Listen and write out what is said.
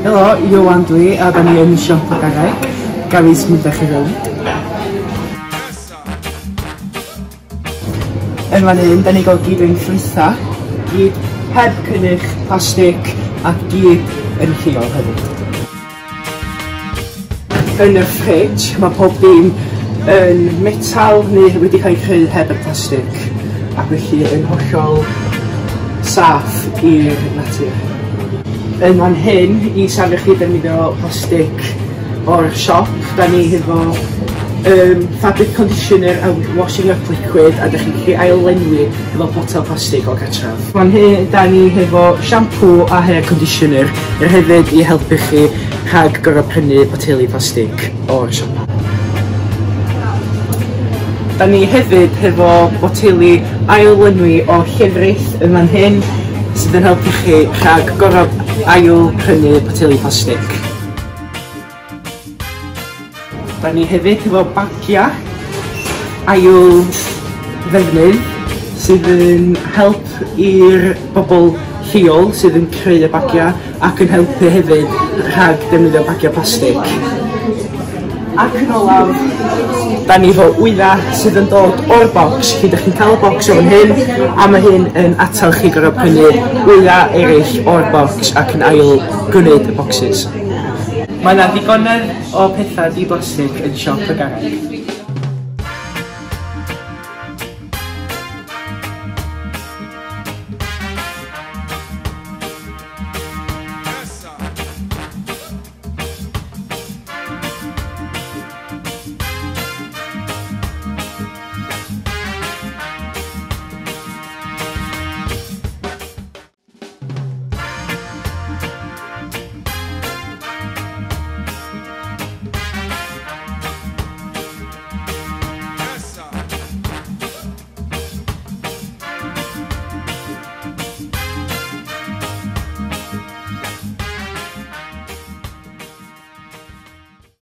Helo, Ioan dwi, a da ni yn Siop y Garreg. Gafis mynd â chi rownd. Yn fan hyn, da ni gael gyd ein ffrwytha, gyd heb cynnyrch plastig a gyd yn lleol hefyd. Yn y fridge, mae pob dim yn metal neu wedi cael ei creu heb y plastig, ac felly yn hollol saff i'r natur. Yn fan hyn, i safio chi defnyddio plastig o'r siop, da ni hefo fabric conditioner a washing up liquid, a da chi'n gallu ail-lenwi efo potel plastig o gartref. Fan hyn, da ni hefo shampoo a hair conditioner er hefyd i helpu chi rhag gorfod prynu poteli plastig o'r siop. Da ni hefyd hefo boteli ail-lenwi o llefrith yn fan hyn sydd yn helpu chi rhag gorfod ail-prynu poteli plastig. Da ni hefyd hefo bagia ail ddefnydd sydd yn help i'r bobl lleol sydd yn creu y bagia ac yn helpu hefyd rhag defnyddio bagia plastig. Ac yn olaf, da ni efo wydda sydd yn dod o'r bocs, lle ydych chi'n cael y bocs o fan hyn, a mae hyn yn atal chi gorfod prynu wydda eraill o'r bocs ac yn ail gwneud y bocsys. Mae yna ddigonedd o pethau di-blastig yn Siop y Garreg.